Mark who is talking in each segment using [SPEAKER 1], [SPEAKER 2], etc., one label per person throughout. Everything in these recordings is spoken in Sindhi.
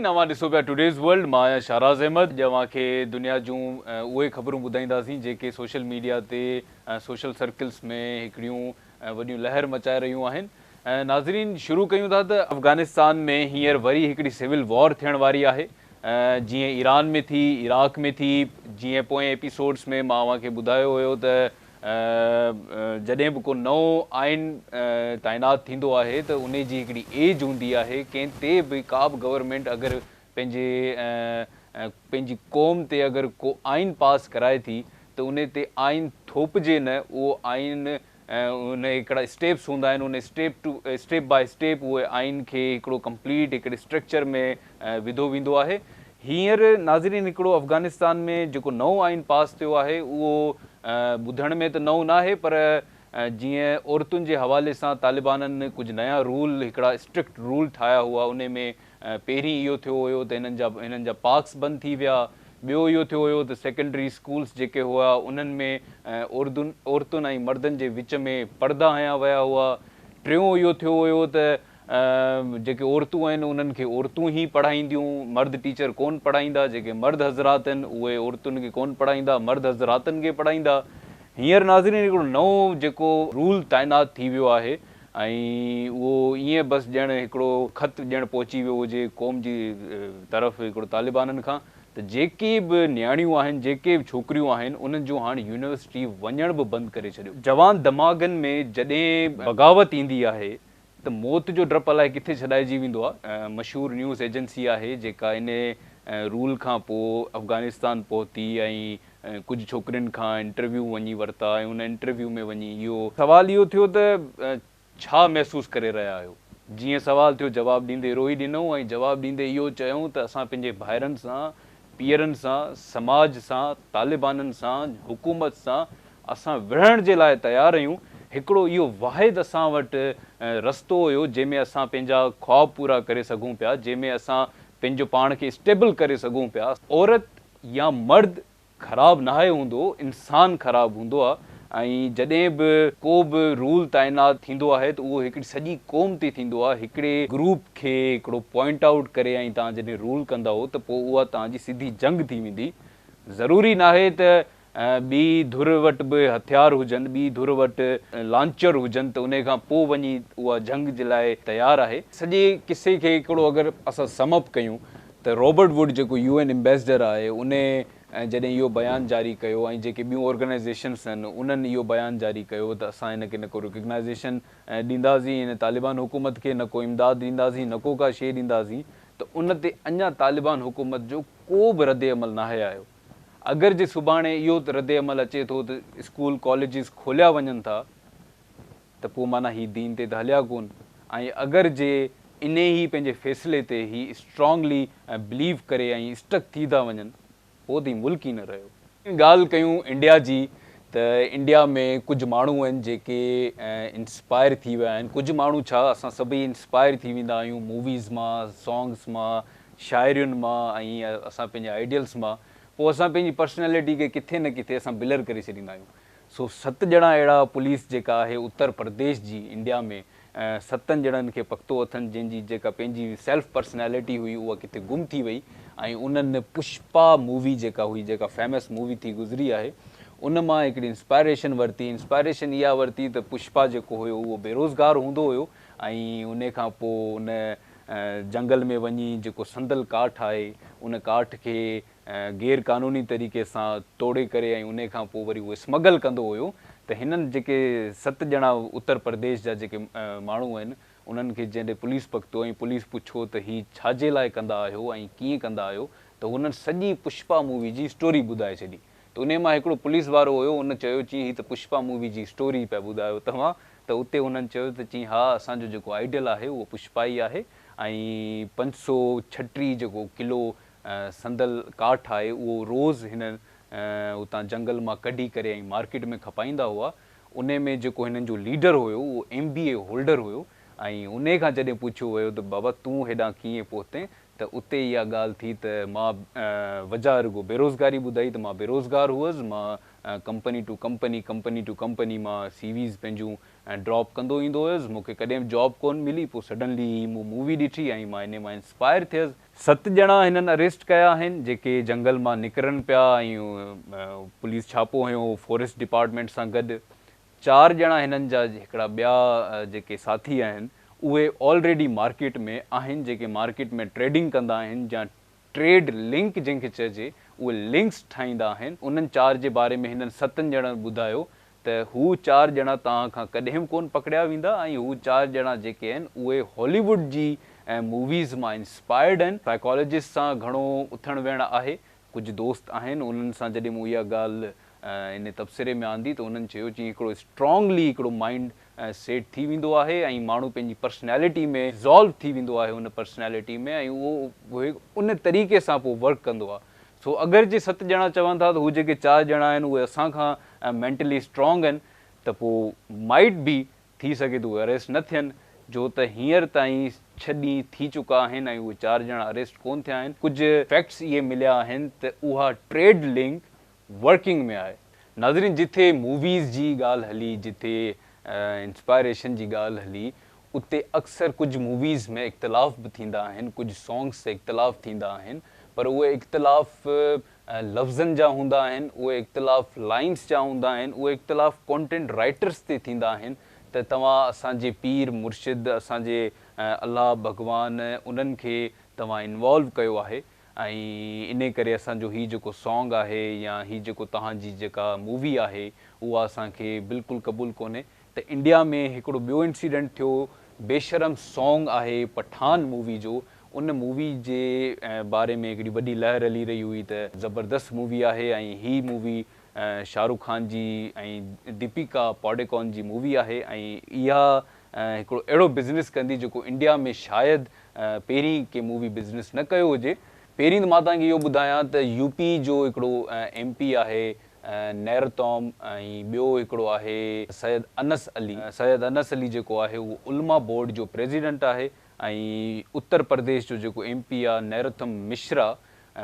[SPEAKER 1] ناظرين اوهان ڏسو پيا ٽوڊيز ورلڊ مان آهيان شاراز احمد اڄ اوهان کي دنيا جون اهي خبرون ٻڌائينداسين جيڪي سوشل ميڊيا تي سوشل سرڪلز ۾ هڪڙيون وڏيون لهر مچائي رهيون آهن ناظرين شروع ڪيون ٿا ته افغانستان ۾ هينئر وري هڪڙي سول وار ٿيڻ واري آهي جيئن ايران ۾ ٿي عراق ۾ ٿي جيئن پوئين ايپيسوڊز ۾ مان اوهان کي ٻڌايو هيو ته جڏهن به ڪو نئون آئين تعينات ٿيندو آهي ته انهي جي هڪڙي ايج هوندي آهي ڪنهن تي به ڪا به گورنمينٽ اگر پنهنجي پنهنجي قوم تي اگر ڪو آئين پاس ڪرائي ٿي ته انهي تي آئين ٿوپجي نه اهو آئين ان هڪڙا اسٽيپس هوندا آهن ان step to step by step اهي آئين کي هڪڙو ڪمپليٽ هڪڙي اسٽرڪچر ۾ وڌو ويندو آهي. هينئر ناظرين هڪڙو افغانستان ۾ جيڪو نئون آئين پاس ٿيو آهي اهو ٻڌڻ ۾ ته نئون ناهي پر جيئن عورتن جي حوالي سان طالبانن ڪجهه نيا رول هڪڙا اسٽرڪٽ رول ٺاهيا هئا انهي ۾ پهرين اهو ٿيو هيو ته هنن جا هنن جا پارڪس بند ٿي ويا ٻيو اهو ٿيو هيو ته سيڪنڊري اسڪولس جيڪي هئا انهن ۾ اردن عورتن ۽ مردن جي وچ ۾ پردا هنيا ويا هئا ٽيون اهو ٿيو هيو ته جيڪي عورتون آهن انهن کي عورتون ئي پڙهائينديون، مرد ٽيچر ڪونه پڙهائيندا، جيڪي مرد حضرات آهن اهي عورتن کي ڪونه پڙهائيندا، مرد حضراتن کي پڙهائيندا. هينئر ناظرين هڪڙو نئون جيڪو رول تعينات ٿي ويو آهي ۽ اهو ائين بس ڄڻ هڪڙو خط ڄڻ پهچي ويو هجي قوم جي طرف هڪڙو طالبانن کان ته جيڪي به نياڻيون آهن جيڪي به ڇوڪريون آهن انهن جو هاڻ يونيورسٽي وڃڻ به بند ڪري ڇڏيو. جوان دماغن ۾ جڏهن بغاوت ايندي آهي ته موت جو ڊپ الائي ڪٿي ڇڏائجي ويندو آ. مشهور نيوز ايجنسي آهي جيڪا انهي رول کان پوء افغانستان پهتي ۽ ڪجهه ڇوڪرين کان انٽرويو وڃي ورتا ۽ ان انٽرويو ۾ وڃي اهو سوال اهو ٿيو ته ڇا محسوس ڪري رهيا آهيو؟ جيئن سوال ٿيو جواب ڏيندي روئي ڏنئون ۽ جواب ڏيندي اهو چيائون ته اسان پنهنجي ڀائرن سان پيئرن سان، سماج سان، طالبانن سان، حڪومت سان اسان وڙهڻ جي لاء تيار آهيون، هڪڙو اهو واحد اسان وٽ رستو هيو جنهن ۾ اسان پنهنجا خواب پورا ڪري سگهون پيا، جنهن ۾ اسان پنهنجو پاڻ کي اسٽيبل ڪري سگهون پيا. عورت يا مرد خراب ناهي هوندو، انسان خراب هوندو آ ۽ جڏهن به ڪو به رول تعينات ٿيندو آهي ته اهو هڪڙي سڄي قوم تي ٿيندو آ، هڪڙي گروپ کي هڪڙو پوائنٽ آئوٽ ڪري ۽ توهان جڏهن رول ڪندؤ ته پوء اها توهان جي سڌي جنگ ٿي ويندي. ضروري ناهي ته ٻي ڌر وٽ به هٿيار هجن، ٻي ڌر وٽ لانچر هجن ته انهي کان پوء وڃي اها جنگ جي لاء تيار آهي. سڄي قصي کي هڪڙو اگر اسان سم اپ ڪيون ته رابرٽ ووڊ جيڪو يو اين ايمبيسڊر آهي انهي جڏهن اهو بيان جاري ڪيو ۽ جيڪي ٻيون آرگنائيزيشنس آهن انهن اهو بيان جاري ڪيو ته اسان هن کي نه ڪو ريڪگنائيزيشن ڏينداسين هن طالبان حڪومت کي نه ڪو امداد ڏينداسين نه ڪو ڪا شيء ڏينداسين ته ان تي اڃا طالبان حڪومت جو ڪو به رد عمل ناهي آيو. اگر جي سڀاڻي اهو رد عمل اچي ٿو ته اسڪول ڪاليجز کوليا وڃن ٿا ته پوء معنيٰ هي دين تي ته هليا ڪون ۽ اگر جي انهي ئي پنهنجي فيصلي تي هي اسٽرانگلي بليو ڪري ۽ اسٽڪ ٿي ٿا وڃن پوء ته هي ملڪ ئي نه رهيو. ڳالهه ڪيون انڊيا جي ته انڊيا ۾ ڪجهه ماڻهو آهن جيڪي انسپائر ٿي ويا آهن ڪجهه ماڻهو ڇا اسان سڀئي انسپائر ٿي ويندا آهيون موويز مان سانگس مان شاعرين مان ۽ اسان پنهنجي آئيڊيلز مان پوء اسان پنهنجي پرسنالٽي کي ڪٿي نه ڪٿي اسان بلر ڪري ڇڏيندا آهيون سو ست ڄڻا اهڙا پوليس جيڪا آهي اتر پرديش جي انڊيا ۾ ستن ڄڻن کي پڪتو اٿن جنهن جي جيڪا پنهنجي سيلف پرسنالٽي هئي اها ڪٿي گم ٿي وئي ۽ انهن پشپا مووي جيڪا هئي جيڪا فيمس مووي ٿي گذري آهي ان مان هڪڙي انسپائريشن ورتي انسپائريشن اها ورتي ته پشپا جيڪو هيو اهو بيروزگار هوندو هيو ۽ انهي کان پوء ان جنگل ۾ وڃي جيڪو صندل ڪاٺ آهي ان ڪاٺ کي غير قانوني طريقي سان توڙي ڪري ۽ انهي کان پوء وري اهو اسمگل ڪندو هيو ته هنن جيڪي ست ڄڻا اتر پرديش جا جيڪي ماڻهو آهن انهن کي جڏهن پوليس پڪتو ۽ پوليس پڇيو ته هي ڇا جي لاء ڪندا آهيو ۽ ڪيئن ڪندا آهيو ته هنن سڄي پشپا مووي جي اسٽوري ٻڌائي ڇڏي ته انهي مان هڪڙو پوليس وارو هيو ان چيو چين هي ته پشپا مووي جي اسٽوري پيا ٻڌايو توهان ته اتي انهن چيو ته چين ها اسان جو جيڪو آئيڊيل آهي اهو پشپا ئي آهي ۽ 536 جيڪو ڪلو صندل ڪاٺ آهي اهو روز هن اتان جنگل مان ڪڍي ڪري ۽ مارڪيٽ ۾ کپائيندا هئا انهي ۾ جيڪو هنن جو ليڊر هيو اهو ايم بي اي هولڊر هيو ۽ انهي کان جڏهن پڇيو ويو ته بابا تون هيڏانهن ڪيئن پهتين ته اتي اها ڳالهه ٿي ته مان وجهه رڳو بيروزگاري ٻڌائي ته مان بيروزگار هئس، مان company to company, company to company مان سي ويز پنهنجون ڊراپ ڪندو ايندو هيس مون کي ڪڏهن به جاب ڪون ملي پوء سڊنلي هي مون مووي ڏٺي ۽ مان انهي مان انسپائر ٿيس. ست ڄڻا هنن اريسٽ ڪيا آهن جيڪي جنگل مان نڪرن پيا ۽ پوليس ڇاپو هنيو فاريسٽ ڊپارٽمينٽ سان گڏ چار ڄڻا هنن جا هڪڙا ٻيا جيڪي ساٿي آهن اهي آلريڊي مارڪيٽ ۾ آهن جيڪي مارڪيٽ ۾ ٽريڊنگ ڪندا آهن يا ٽريڊ لنڪ جنهن کي چئجي اهي لنڪس ٺاهيندا آهن انهن چار جي باري ۾ هنن ستن ڄڻن ٻڌايو ته هو چار ڄڻا توهان کان ڪڏهن به ڪونه پڪڙيا ويندا ۽ هو چار ڄڻا جيڪي آهن اهي هالي ووڊ جي موويز مان انسپائرڊ آهن. سائيڪالاجسٽ سان گهڻو اٿڻ ويهڻ آهي ڪجهه دوست آهن انهن سان جڏهن مون اها ڳالهه ان تبصري ۾ آندي ته انهن چيو جيئن هڪڙو اسٽرانگلي هڪڙو مائنڊ سيٽ ٿي ويندو آهي ۽ ماڻهو پنهنجي پرسنالٽي ۾ ڊزالو ٿي ويندو آهي ان پرسنالٽي ۾ ۽ اهو ان طريقي سان پوء ورڪ ڪندو آهي سو اگر جي ست ڄڻا چون ٿا ته هو جيڪي چار ڄڻا آهن اهي اسان کان مينٽلي اسٽرانگ آهن ته پوء مائيٽ بي ٿي سگهي ٿو اهي اريسٽ نه ٿين جو ته هينئر تائين ڇهه ڏينهن ٿي چڪا آهن ۽ اهي چار ڄڻا اريسٽ ڪونه ٿيا آهن ڪجهه فيڪٽس اهي مليا آهن ته اها ٽريڊ لنڪ ورڪنگ ۾ آهي. ناظرين جٿي موويز جي ڳالهه هلي جٿي انسپائريشن جي ڳالهه هلي اتي اڪثر ڪجهه موويز ۾ اختلاف به ٿيندا آهن ڪجهه سانگس تي اختلاف ٿيندا آهن پر اهي اختلاف لفظن جا هوندا آهن اهي اختلاف لائنس جا هوندا آهن اهي اختلاف ڪونٽينٽ رائٽرس تي ٿيندا آهن ته توهان اسان جي پير مرشد اسان جي الله ڀڳوان انهن کي توهان انوالو ڪيو آهي ۽ انهي ڪري اسان جو هي جيڪو سانگ آهي يا هي جيڪو توهان جي جيڪا مووي آهي اها اسان کي بلڪل قبول ڪونهي ته انڊيا ۾ هڪڙو ٻيو انسيڊنٽ ٿيو بيشرم سانگ آهي پٺان مووي جو ان مووي جي باري ۾ هڪڙي وڏي لهر هلي رهي هئي ته زبردست مووي آهي ۽ هي مووي شاهه رخ خان جي ۽ ديپيڪا پاڊيڪون جي مووي آهي ۽ اها هڪڙو اهڙو بزنس ڪندي جيڪو انڊيا ۾ شايد پهرين ڪنهن مووي بزنس نه ڪيو هجي. پهرين ته مان توهان کي اهو ٻڌايان ته يو پي جو هڪڙو ايم پي آهي نيرتوم ۽ ٻيو هڪڙو آهي سيد انس علي. سيد انس علي جيڪو آهي اهو علماء بورڊ جو پريزيڊنٽ آهي ۽ اتر پرديش جو جيڪو ايم پي آهي نيرتم مشرا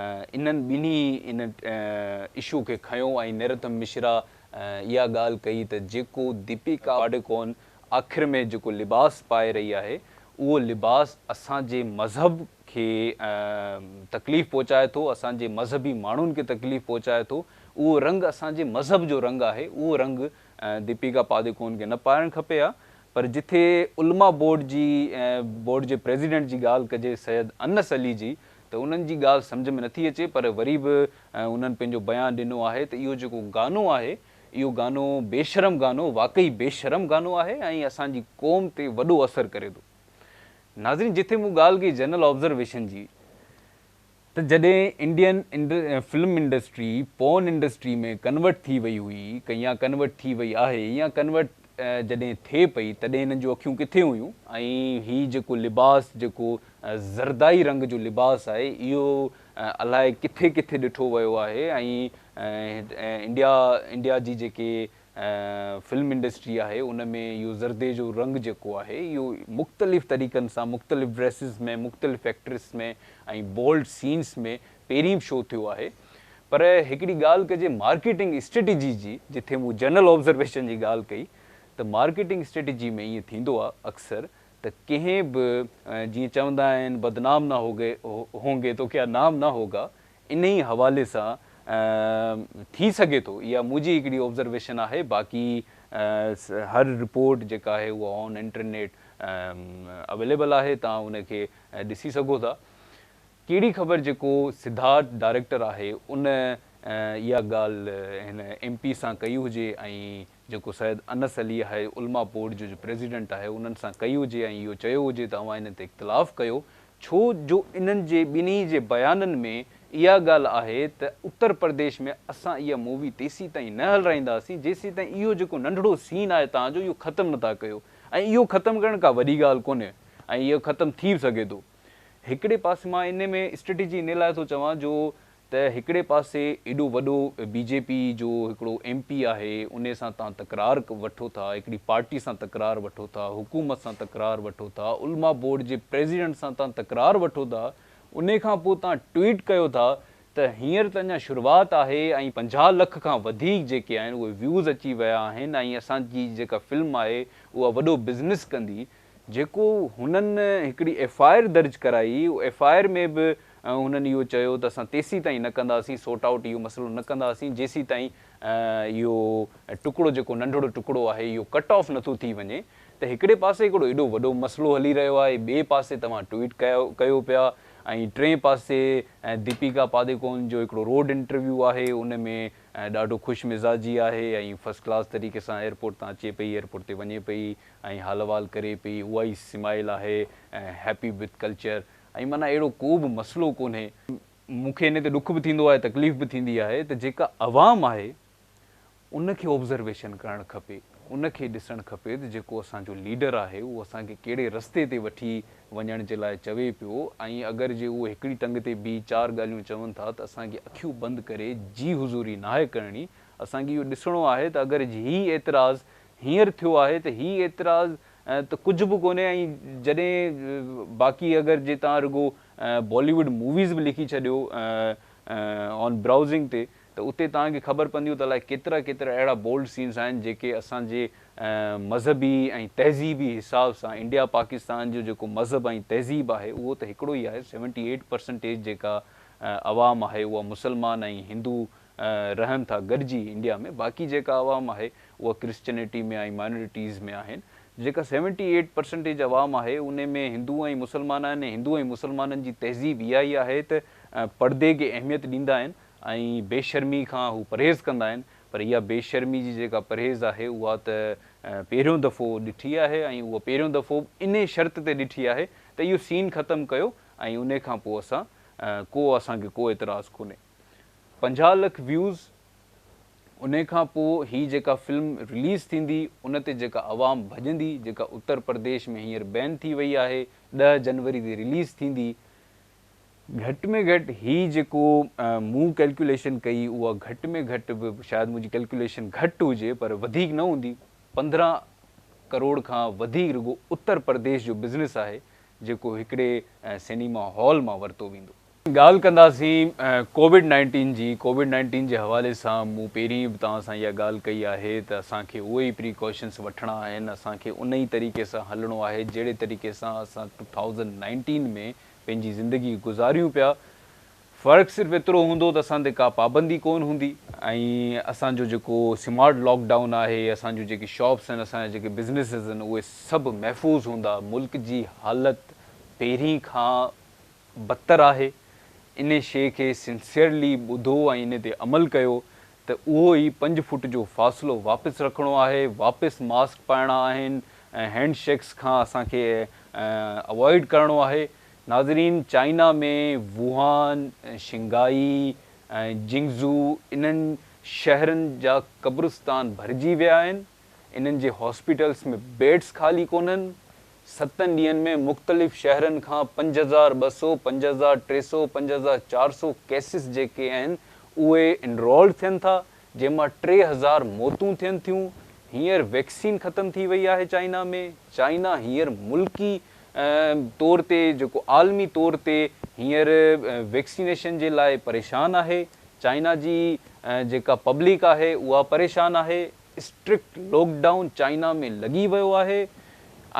[SPEAKER 1] انهن ٻنهي ان اشو کي کنيو ۽ نيرتم مشرا اها ڳالهه ڪئي ته جيڪو ديپيڪا پاڊيڪون آخر ۾ جيڪو لباس پائي رهي آهي اهو لباس اسان جي مذهب کي تڪليف پهچائي ٿو، اسان جي مذهبي ماڻهن کي تڪليف پهچائي ٿو، اهو رنگ اسان جي مذهب جو رنگ آهي، اهو رنگ ديپيڪا پادوڪون کي نه پائڻ کپي ها، پر جٿي علماء بورڊ جي بورڊ جي پريزيڊنٽ جي ڳالهه ڪجي سيد انس علي جي ته انهن جي ڳالهه سمجهه ۾ نٿي اچي پر وري به انهن پنهنجو بيان ڏنو آهي ته اهو جيڪو گانو آهي اهو گانو بيشرم گانو واقعي بيشرم گانو آهي ۽ اسان جي قوم تي وڏو اثر ڪري ٿو. ناظرين جٿي مون ڳالهه ڪئي جنرل آبزرويشن جي ته جڏهن Indian film industry porn industry ۾ convert ٿي وئي هئي يا ڪنورٽ ٿي وئي آهي يا ڪنورٽ جڏهن ٿئي پئي تڏهن هنن جون اکيون ڪٿي هيون ۽ هي جيڪو لباس جيڪو زردائي رنگ جو لباس آهي اهو الائي ڪٿي ڪٿي ڏٺو ويو آهي ۽ انڊيا انڊيا جي جيڪي فلم انڊسٽري آهي ان ۾ اهو زردي جو رنگ جيڪو آهي اهو مختلف طريقن سان مختلف ڊريسز ۾ مختلف ايڪٽرس ۾ ۽ بولڊ سينس ۾ پهرين به شو ٿيو آهي پر هڪڙي ڳالهه ڪجي مارڪيٽنگ اسٽريٽجي جي جٿي مون جنرل آبزرويشن جي ڳالهه ڪئي ته مارڪيٽنگ اسٽريٽجي ۾ ائين ٿيندو آهي اڪثر ته ڪنهن به جيئن چوندا آهن بدنام نه هوگي هونگي تو ڪيا نام نه هوگا انهي حوالي سان ٿي سگهي ٿو اها منهنجي هڪڙي آبزرويشن آهي باقي هر رپورٽ جيڪا آهي اها آن انٽرنيٽ اويليبل آهي توهان ان کي ڏسي سگهو ٿا ڪهڙي خبر جيڪو سڌارٿ ڊائريڪٽر آهي ان اها ڳالهه هن ايم پي سان ڪئي هجي ۽ جيڪو سيد انس علي آهي علماء بورڊ جو جو پريزيڊنٽ آهي انهن سان ڪئي هجي ۽ اهو چيو هجي ته اوهان انهن تي اختلاف ڪيو ڇو جو انهن جي ٻنهي جي بيانن ۾ اها ڳالهه آهي ته اتر پرديش ۾ اسان اها مووي تيسيتائين نه هلرائينداسين جيسيتائين اهو جيڪو ننڍڙو سين آهي توهان جو اهو ختم نه ٿا ڪيو ۽ اهو ختم ڪرڻ ڪا وڏي ڳالهه ڪونهي ۽ اهو ختم ٿي به سگهي ٿو هڪڙي پاسي مان انهي ۾ اسٽريٽجي انهي لاء ٿو چوان جو ته هڪڙي پاسي ايڏو وڏو بي جي پي جو هڪڙو ايم پي آهي انهي سان توهان تڪرار وٺو ٿا، هڪڙي پارٽي سان تڪرار وٺو ٿا، حڪومت سان تڪرار وٺو ٿا، علماء بورڊ جي پريزيڊنٽ سان توهان تڪرار وٺو ٿا، انهي کان پوء توهان ٽوئيٽ ڪيو ٿا ته هينئر ته اڃا شروعات آهي ۽ 50 لک کان وڌيڪ جيڪي آهن اهي ويوز اچي ويا آهن ۽ اسان جي جيڪا فلم آهي اها وڏو بزنس ڪندي. جيڪو هنن هڪڙي ايف I R درج ڪرائي، ايف I R ۾ به هنن اهو چيو ته اسان تيسين تائين نه ڪنداسين سورٽ آئوٽ اهو مسئلو نه ڪنداسين جيسين تائين اهو ٽڪڙو جيڪو ننڍڙو ٽڪڙو آهي اهو ڪٽ آف نٿو ٿي وڃي. ته هڪڙي پاسي هڪڙو ايڏو وڏو مسئلو هلي رهيو آهي، ٻئي پاسي توهان ٽوئيٽ ڪيو ڪيو پيا ۽ ٽئين پاسي ديپيڪا پاديڪون جو هڪڙو روڊ انٽرويو آهي ان ۾ ڏاڍو خوش مزاجي آهي ۽ فرسٽ ڪلاس طريقي سان ايئرپورٽ تان اچي پئي ايئرپورٽ تي وڃي پئي ۽ حال احوال ڪري پئي اها ئي سمائل آهي ۽ هيپي وٿ ڪلچر ۽ معنيٰ اهڙو ڪو به مسئلو ڪونهي. مون کي ان تي ڏک به ٿيندو آهي تڪليف به ٿيندي آهي ته جيڪا عوام آهي ان کي آبزرويشن ڪرڻ کپي، ان کي ڏسڻ کپي ته جيڪو اسان جو ليڊر آهي اهو اسان کي ڪهڙي رستي تي وٺي وڃڻ جي لاء چوي پيو ۽ اگر جي اهو هڪڙي ٽنگ تي بيهي چار ڳالهيون چون ٿا ته اسان کي اکيون بند ڪري جي حضوري ناهي ڪرڻي، اسان کي اهو ڏسڻو آهي ته اگر جي هي اعتراض هينئر ٿيو آهي ته هي اعتراض ته ڪجهه به ڪونهي ۽ جڏهن باقي اگر جي توهان رڳو بالي ووڊ موويز به لکي ڇڏيو آن برائوزنگ تي ته اتي توهان کي خبر پونديون ته الائي ڪيترا ڪيترا اهڙا بولڊ سينز آهن جيڪي اسان جي مذهبي ۽ تهذيبي حساب سان انڊيا پاڪستان جو جيڪو مذهب ۽ تهذيب آهي اهو ته هڪڙو ئي آهي سيونٽي ايٽ پرسنٽيج جيڪا عوام آهي اها مسلمان ۽ هندو رهن ٿا گڏجي انڊيا ۾ باقي جيڪا عوام آهي اها ڪرسچنٽي ۾ ۽ مائنورٽيز ۾ آهن جيڪا سيونٽي ايٽ پرسنٽيج عوام آهي انهي ۾ هندو ۽ مسلمان آهن ۽ هندو ۽ مسلمانن جي تهذيب اها ئي آهي ته پردي کي اهميت ڏيندا آهن ۽ بي شرمي کان هو پرهيز ڪندا آهن پر اها بي شرمي جي جيڪا پرهيز آهي اها ته پهريون دفعو ڏٺي آهي ۽ اها پهريون دفعو به انهي شرط تي ڏٺي آهي ته اهو سين ختم ڪيو ۽ انهي کان پوء اسان ڪو اسان کي ڪو اعتراض ڪونهي. 50 لک ويوز انهي کان پوء هي جيڪا فلم رليز ٿيندي ان تي جيڪا عوام ڀڄندي جيڪا اتر پرديش ۾ هينئر بين ٿي وئي آهي 10 جنوري تي رليز ٿيندي گهٽ ۾ گهٽ هي جيڪو مون ڪيلڪيوليشن ڪئي اها گهٽ ۾ گهٽ به شايد منهنجي ڪيلڪيوليشن گهٽ هجي پر وڌيڪ نه هوندي 15 ڪروڙ کان وڌيڪ رڳو اتر پرديش جو بزنس آهي جيڪو هڪڙي سئنيما هال مان ورتو ويندو. ڳالهه ڪنداسين ڪووڊ نائنٽين جي، ڪووڊ نائنٽين جي حوالي سان مون پهرين به توهان سان اها ڳالهه ڪئي آهي ته اسان کي اهي ئي پريڪاشنس وٺڻا آهن اسان کي ان ئي طريقي سان هلڻو آهي جهڙي طريقي سان اسان ٽو ٿائوزنڊ نائنٽين ۾ پنهنجي زندگي گذاريون پيا، فرق صرف ايترو هوندو ته اسان تي ڪا پابندي ڪونه هوندي ۽ اسان جو جيڪو سمارٽ لاڪ ڊائون آهي، اسان جون جيڪي شاپس آهن، اسان جا جيڪي بزنيسز آهن اهي سڀ محفوظ هوندا، ملڪ جي حالت پهرين کان بدتر آهي، انهي شيء کي سنسيئرلي ٻڌو ۽ انهي تي عمل ڪيو ته اهو ئي پنج فوٽ جو فاصلو واپس رکڻو آهي، واپس ماسڪ پائڻا آهن ۽ هينڊ شيڪس کان اسان کي اوائڊ ڪرڻو آهي. ناظرين چائنا ۾ ووهان، شنگهائي ۽ جنگزو انهن شهرن جا قبرستان ڀرجي ويا آهن، انهن جي هاسپيٽلس ۾ بيڊس خالي ڪونهن، ستن ڏينهن ۾ مختلف شهرن کان 5200، 5300، 5400 ڪيسز جيڪي آهن اهي انرولڊ ٿين ٿا جنهن مان 3000 موتون ٿين ٿيون، هينئر ويڪسين ختم ٿي وئي آهي چائنا ۾، چائنا هينئر ملڪي طور تي جيڪو عالمي طور تي هينئر ويڪسينيشن جي لاء پريشان آهي، چائنا جي جيڪا پبلڪ آهي اها پريشان آهي، اسٽرڪٽ لاڪ ڊائون چائنا ۾ لڳي ويو آهي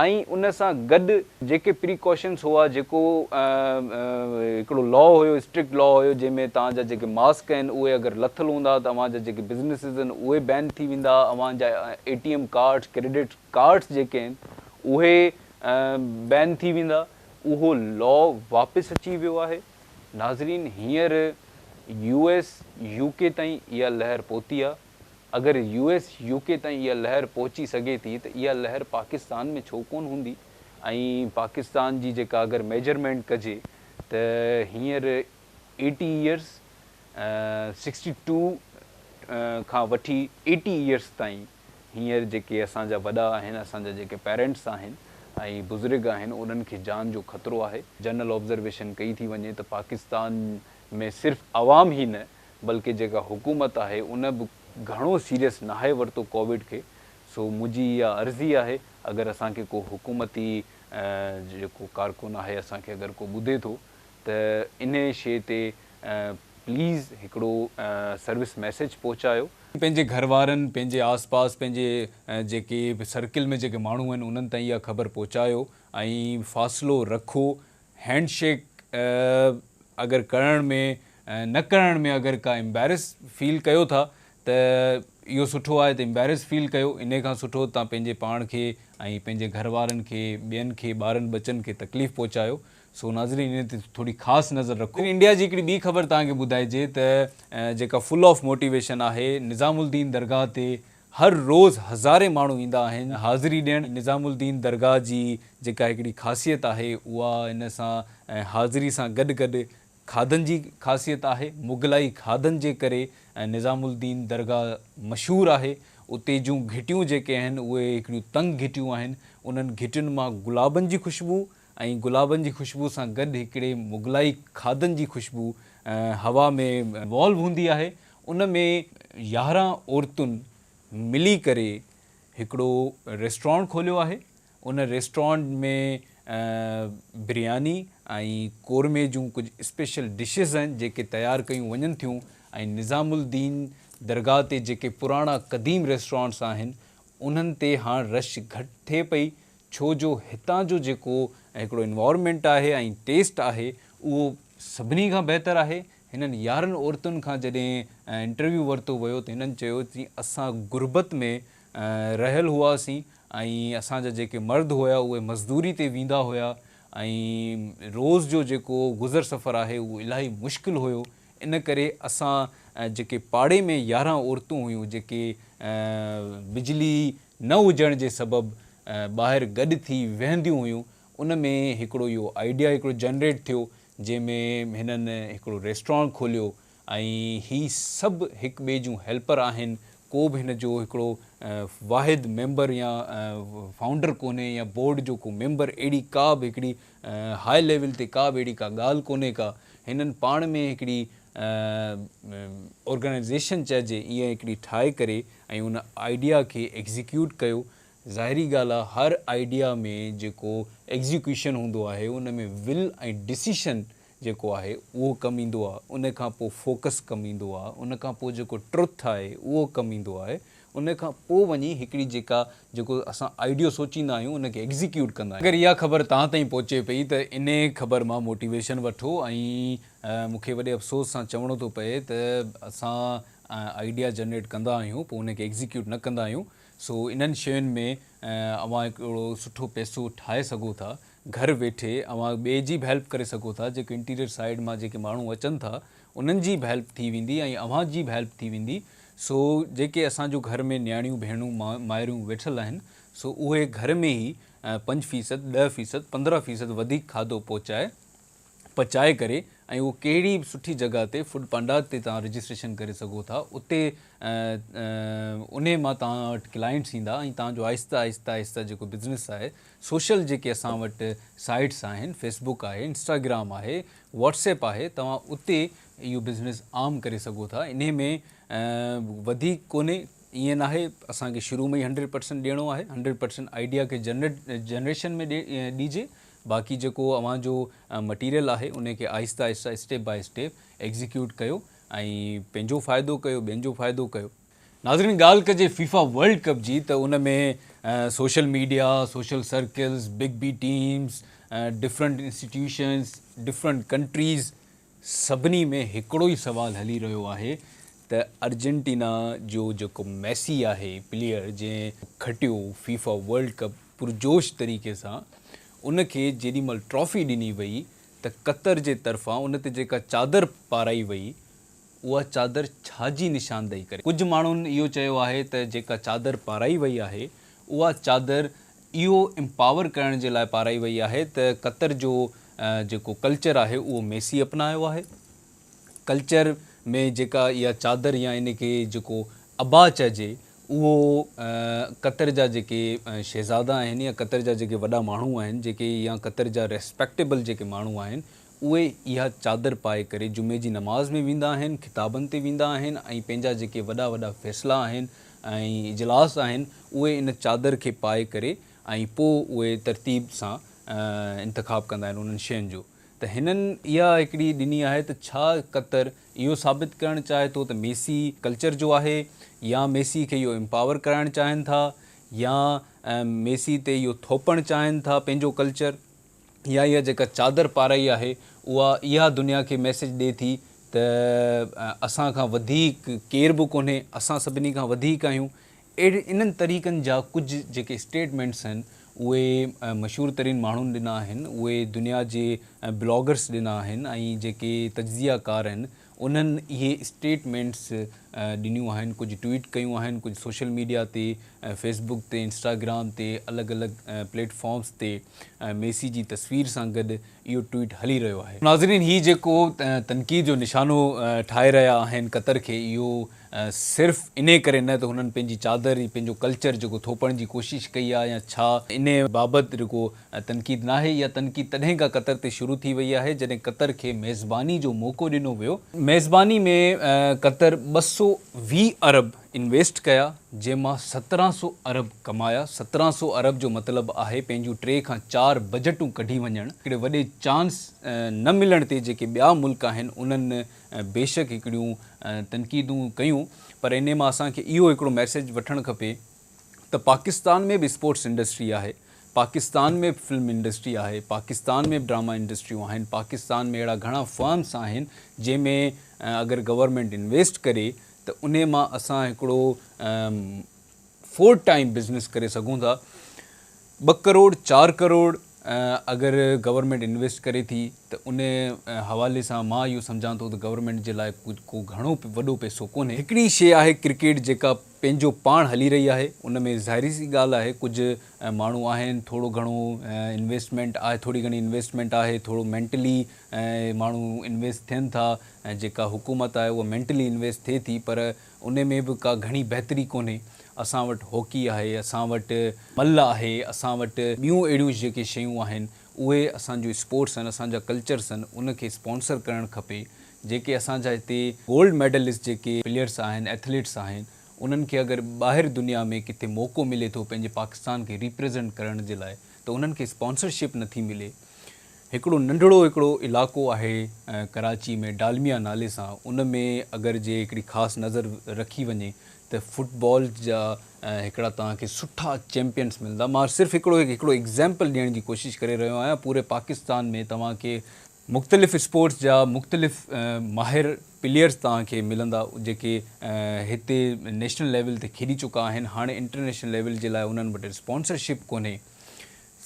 [SPEAKER 1] ۽ ان سان گڏ جيڪي پريڪاشنس هئا جيڪو هڪڙو لا هيو اسٽرڪٽ لا هيو جنهن ۾ توهان جا جيڪي ماسڪ آهن اهي اگر لٿل هوندا ته اوهان جا جيڪي بزنسز آهن اهي بين ٿي ويندا اوهان جا A T M cards credit cards جيڪي آهن اهي بين ٿي ويندا اهو لا واپس اچي ويو آهي ناظرين هينئر يو ايس يو ڪي تائين اها لهر پهتي آهي اگر يو ايس يو ڪي تائين اها لهر پهچي سگهي ٿي ته اها لهر پاڪستان ۾ ڇو ڪونه هوندي ۽ پاڪستان جي جيڪا اگر ميجرمينٽ ڪجي ته هينئر ايٽي ايئرس سڪسٽي ٽو کان وٺي ايٽي ايئرس تائين هينئر جيڪي اسان جا وڏا آهن اسان جا جيڪي پيرنٽس آهن ۽ بزرگ آهن انهن کي جان جو خطرو آهي. جنرل آبزرويشن ڪئي ٿي وڃي ته پاڪستان ۾ صرف عوام ئي نه بلڪه جيڪا حڪومت آهي ان به گهڻو سيريس ناهي ورتو ڪووڊ کي سو منهنجي اها عرضي آهي اگر اسان کي ڪو حڪومتي جيڪو ڪارڪن آهي اسان کي اگر ڪو ٻڌي ٿو ته انهي شي تي پليز هڪڙو سروس ميسيج پهچايو. پنهنجي گهر وارن، پنهنجي آس پاس، پنهنجي جيڪي به سرڪل ۾ جيڪي ماڻهو آهن انهن تائين اها خبر پهچايو ۽ فاصلو رکو. هينڊ شيڪ اگر ڪرڻ ۾ نه ڪرڻ ۾ اگر ڪا امبيرس فيل ڪيو ٿا ته اهو سٺو آهي ته امبيرس فيل ڪيو انهي کان سٺو توهان پنهنجي پاڻ کي ۽ پنهنجي گهر وارن کي ٻين کي ٻارن ٻچن کي تڪليف پهچايو سو ناظرين انهي تي ٿوري خاص نظر رکو. انڊيا جي هڪڙي ٻي خبر توهان کي ٻڌائجي ته جيڪا فل آف موٽيويشن آهي نظام الدين درگاهه تي هر روز هزارين ماڻهو ايندا آهن حاضري ڏيڻ. نظام الدين درگاهه جي جيڪا هڪڙي خاصيت آهي اها ان سان حاضري سان گڏ گڏ کاڌن جي خاصيت آهي. مغلائي کاڌن جي ڪري نظام الدين درگاهه مشهور آهي. اتي جون گهٽيون جيڪي آهن اهي هڪڙيون تنگ گهٽيون آهن. انهن گهٽين مان گلابن جي خوشبو ۽ گلابن جي خوشبو سان گڏ هڪڙي مغلائي کاڌن جي خوشبو هوا ۾ انوالو هوندي آهي. ان ۾ 11 عورتن ملي ڪري هڪڙو ريسٽورانٽ کوليو آهي. ان ريسٽورانٽ ۾ برياني ۽ قورمي جون ڪجهه اسپيشل ڊشز آهن جيڪي تيار ڪيون وڃن ٿيون ۽ نظام الدين درگاهه تي جيڪي پراڻا قديم ريسٽورانٽس آهن انهن تي هاڻ رش گهٽ ٿئي پئي ڇو جو هتان جو جيڪو هڪڙو انوائرمينٽ آهي ۽ ٽيسٽ آهي اهو سڀني کان بهتر آهي. هنن 11 عورتن کان جڏهن انٽرويو ورتو ويو ته هنن چيو ته اسان غربت ۾ رهيل هئاسين ۽ اسان جا جيڪي مرد هيا اهي مزدوري تي ويندا هيا ۽ روز جو جيڪو گذر سفر آهي اهو الاهي مشڪل هيو ان ڪري اسان جيڪي پاڙي ۾ 11 عورتون هيون جيڪي بجلي نه هجڻ جي سبب ٻاهر گڏ ٿي ويهنديون هيون ان ۾ هڪڙو اهو آئيڊيا هڪڙو جنريٽ ٿيو جنهن ۾ هنن هڪڙو ريسٽورانٽ کوليو ۽ هي سڀ هڪ ٻئي جون هيلپر آهن ڪو به هن جو هڪڙو واحد ميمبر يا فائونڊر ڪونهي يا بورڊ جو ڪو ميمبر اهڙي ڪا به هڪڙي هاء ليول تي ڪا به اهڙي ڪا ڳالهه ڪونهي ڪا هنن پاڻ ۾ هڪڙي آرگنائيزيشن چئجي ائين هڪڙي ٺاهي ڪري ۽ ان آئيڊيا کي ايگزيڪيوٽ ڪيو ظاهري ڳالهه آ هر آئيڊيا ۾ جيڪو ايگزيڪيوشن هوندو آهي ان ۾ ول ۽ ڊسيشن جيڪو آهي اهو ڪم ايندو آ ان کان پوء فوڪس ڪم ايندو آ ان کان پوء جيڪو ٽروٿ آهي اهو ڪم ايندو آهي ان کان پوء وڃي هڪڙي جيڪا جيڪو اسان آئيڊيو سوچيندا آهيون ان کي ايگزيڪيوٽ ڪندا آهيون. اگر اها خبر توهان تائين پهچي پئي ته انهي خبر مان موٽيويشن وٺو ۽ مون کي وڏي افسوس سان چوڻو ٿو پئي ته اسان آئيڊيا جنريٽ ڪندا آهيون پوء ان کي ايگزيڪيوٽ نه ڪندا آهيون سو انهن شين ۾ اوهان هڪڙو سٺو پئسو ٺاهي سگهو ٿا گهر ويٺي اوهان ٻئي جي به هيلپ ڪري سگهو ٿا جيڪي انٽيريئر سائيڊ مان جيڪي ماڻهو اچن ٿا انهن جي به هيلپ ٿي ويندي ۽ اوهان جي به هيلپ ٿي ويندي سو جيڪي اسان جو گهر ۾ نياڻيون ڀيڻون مائرون ويٺل آهن سو اهي گهر ۾ ئي 5%، 10%، 15% وڌيڪ کاڌو پهچائي پچائي ڪري ۽ اهو ڪهڙي به سٺي جڳهه تي فوڊ پانڊا تي توهان رجسٽريشن ڪري سگهو ٿا اتي انهي مان توهان وٽ ڪلائنٽس ايندا ۽ توهان جو آهستي آهستي آهستي جيڪو بزنس آهي سوشل جيڪي اسان وٽ سائيٽس آهن فيسبوڪ آهي انسٽاگرام آهي واٽس ايپ آهي توهان اتي اهو بزنس عام ڪري سگهو ٿا انهي ۾ وڌيڪ ڪونهي ائين ناهي اسان کي شروع ۾ ئي 100% ڏيڻو آهي 100% آئيڊيا کي جنريٽ جنريشن ۾ ڏيجي باقي جيڪو اوهان جو مٽيريل آهي انهي کي آهستي آهستي اسٽيپ باء اسٽيپ ايگزيڪيوٽ ڪيو ۽ پنهنجو فائدو ڪيو ٻين جو فائدو ڪيو. ناظرين ڳالهه ڪجي فيفا ورلڊ ڪپ جي ته ان ۾ social media, social circles, big B teams, different institutions, different countries سڀني ۾ هڪڙو ئي سوال هلي رهيو آهي ته ارجنٽينا جو جيڪو ميسي آهي پليئر جنهن کٽيو فيفا ورلڊ ڪپ پرجوش طريقي سان ان کي جيڏي مهل ٽرافي ڏني وئي ته قطر جي طرفان ان تي جيڪا چادر پارائي وئي اها چادر ڇا جي نشاندهي ڪري ڪجهه ماڻهن اهو چيو آهي ته جيڪا چادر پارائي وئي آهي اها چادر اهو امپاور ڪرڻ جي لاء پارائي وئي آهي ته قطر جو جيڪو ڪلچر آهي اهو ميسي اپنايو آهي. ڪلچر ۾ جيڪا اها چادر يا ان کي جيڪو عبا چئجي اهو قطر جا جيڪي شهزادا آهن يا قطر جا جيڪي وڏا ماڻهو آهن جيڪي يا قطر جا ريسپيڪٽيبل جيڪي ماڻهو آهن اهي اها چادر پائي ڪري جمعي جي نماز ۾ ويندا آهن، خطابن تي ويندا آهن ۽ پنهنجا جيڪي وڏا وڏا فيصلا آهن ۽ اجلاس آهن اهي ان چادر کي پائي ڪري ۽ پوء اهي ترتيب سان انتخاب ڪندا آهن انهن شين جو. ته هنن اها هڪڙي ڏني آهي ته ڇا قطر اهو ثابت ڪرڻ چاهي ٿو ته ميسي ڪلچر جو آهي يا ميسي کي اهو امپاور ڪرائڻ چاهين ٿا يا ميسي تي اهو ٿوپڻ چاهين ٿا پنهنجو ڪلچر يا اها جيڪا چادر پارائي آهي اها اها دنيا کي ميسيج ڏي ٿي ته اسان کان وڌيڪ ڪير به ڪونهي اسان سڀني کان وڌيڪ آهيون. اهڙي انهن طريقن جا ڪجهه جيڪي اسٽيٽمينٽس آهن اهي مشهور ترين ماڻهن ڏنا آهن اهي دنيا جي بلاگرس ڏنا آهن ۽ جيڪي تجزيه ڪار آهن انهن اهي اسٽيٽمينٽس ڏنيون آهن ڪجهه ٽوئيٽ ڪيون آهن ڪجهه سوشل ميڊيا تي فيس بڪ تي انسٽاگرام تي الڳ الڳ پليٽ فارمس تي ميسي جي تصوير سان گڏ اهو ٽوئيٽ هلي رهيو آهي. ناظرين هي جيڪو تنقيد جو نشانو ٺاهي رهيا آهن قطر کي اهو صرف انهي ڪري نه ته هنن پنهنجي چادر ۽ پنهنجو ڪلچر جيڪو ٿوپڻ جي ڪوشش ڪئي آهي يا ڇا انهي بابت رڳو تنقيد ناهي اها تنقيد تڏهن کان قطر تي شروع ٿي وئي آهي جڏهن قطر کي ميزباني جو موقعو ڏنو ويو. ميزباني ۾ قطر 220 ارب انويسٽ ڪيا جنهن مان 1700 ارب ڪمايا، 1700 ارب جو مطلب آهي پنهنجون ٽي کان چار بجيٽون ڪڍي وڃڻ، هڪڙي وڏي چانس نه ملڻ تي جيڪي ٻيا ملڪ آهن انهن بيشڪ هڪڙيون تنقيدون ڪيون پر انهي مان اسان کي اهو هڪڙو ميسيج وٺڻ کپي ته پاڪستان ۾ به اسپورٽس انڊسٽري آهي، پاڪستان ۾ به فلم انڊسٽري آهي، پاڪستان ۾ به ڊراما انڊسٽريون آهن، پاڪستان ۾ اهڙا گهڻا فرمس آهن جنهن ۾ اگر گورنمينٽ انويسٽ ڪري ته انهي مان اسان هڪڙو فور ٽائيم بزنس ڪري سگهون ٿا. ٻه ڪروڙ چار ڪروڙ اگر گورنمينٽ انويسٽ ڪري ٿي ته ان حوالي سان مان اهو سمجهان ٿو ته گورنمينٽ جي لاء ڪو گهڻو وڏو پئسو ڪونهي. هڪڙي شيء آهي ڪرڪيٽ جيڪا پنهنجو پاڻ هلي رهي آهي ان ۾ ظاهري سي ڳالهه آهي ڪجهه ماڻهو آهن ٿورو گهڻو انويسٽمينٽ آهي ٿوري گهڻي انويسٽمينٽ آهي ٿورو مينٽلي ماڻهو انويسٽ ٿين ٿا ۽ جيڪا حڪومت آهي اها مينٽلي انويسٽ ٿئي ٿي پر ان ۾ به ڪا گهڻي بهتري ڪونهي. اسان وٽ هاڪي آهي، اسان وٽ ملهه آهي، اسان وٽ ٻيون اهڙيون جيڪي شيون آهن، اهي اسان جو اسپورٽس آهن، اسان جا ڪلچرس آهن، ان کي اسپانسر ڪرڻ کپي. جيڪي اسان جا هتي گولڊ ميڊلسٽ جيڪي پليئرس آهن، ايٿليٽس آهن، انهن کي اگر ٻاهر دنيا ۾ ڪٿي موقعو ملي ٿو پنهنجي پاڪستان کي ريپريزنٽ ڪرڻ جي لاء ته انهن کي اسپانسرشپ نٿي ملي. هڪڙو ننڍڙو هڪڙو علائقو آهي ڪراچي ۾ ڊالميا نالي سان ان ۾ اگر جي هڪڙي خاص نظر رکي وڃي ته فٽ بال جا هڪڙا توهان کي سٺا چيمپيئنس ملندا مان صرف هڪڙو هڪڙو ايگزامپل ڏيڻ جي ڪوشش ڪري رهيو آهيان پوري پاڪستان ۾ توهان کي مختلف اسپورٽس جا مختلف ماهر پليئرس توهان کي ملندا جيڪي هتي نيشنل ليول تي کيڏي چڪا آهن هاڻي انٽرنيشنل ليول جي لاء انهن وٽ اسپانسرشپ ڪونهي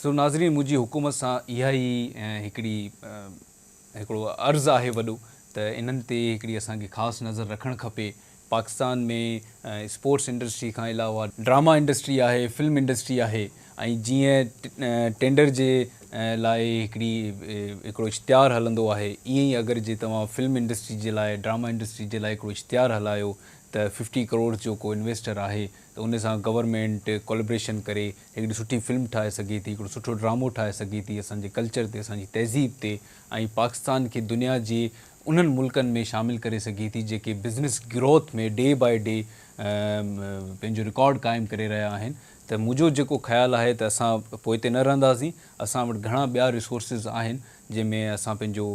[SPEAKER 1] سو ناظرين منهنجي حڪومت سان اها ئي هڪڙي هڪڙو عرض آهي وڏو ته انهن تي هڪڙي اسان کي خاص نظر رکڻ کپي. پاڪستان ۾ اسپورٽس انڊسٽري کان علاوه ڊراما انڊسٽري آهي، فلم انڊسٽري آهي ۽ جيئن ٽينڊر جي لاء هڪڙي هڪڙو اشتهار هلندو آهي ائين ئي اگر جي توهان فلم انڊسٽري جي لاء ڊراما انڊسٽري جي لاء هڪڙو اشتهار هلايو ته ففٽي ڪروڙز جو ڪو انويسٽر آهي ته ان سان گورنمينٽ ڪولابريشن ڪري هڪڙي سٺي فلم ٺاهي سگهي ٿي، هڪڙو سٺو ڊرامو ٺاهي سگهي ٿي اسان جي ڪلچر تي، اسان جي تهذيب تي ۽ پاڪستان کي دنيا جي انهن ملڪن ۾ شامل ڪري سگهي ٿي جيڪي business growth ۾ day by day پنهنجو رڪارڊ قائم ڪري رهيا آهن ته منهنجو جيڪو خيال آهي ته اسان پوئتي نه رهنداسين اسان وٽ گهڻا ٻيا ريسورسز آهن جنهن ۾ اسان پنهنجو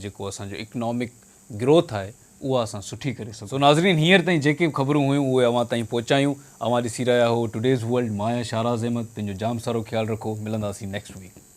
[SPEAKER 1] جيڪو اسان جو اڪنامڪ گروٿ آهي اها اسان سٺي ڪري سگهون. سو ناظرين هينئر تائين جيڪي به خبرون هيون اهي اوهان تائين پهچايون. اوهان ڏسي رهيا هو ٽوڊيز ورلڊ مان آهيان شاهراز احمد پنهنجو جام سارو خيال رکو ملنداسين نيڪسٽ ويڪ.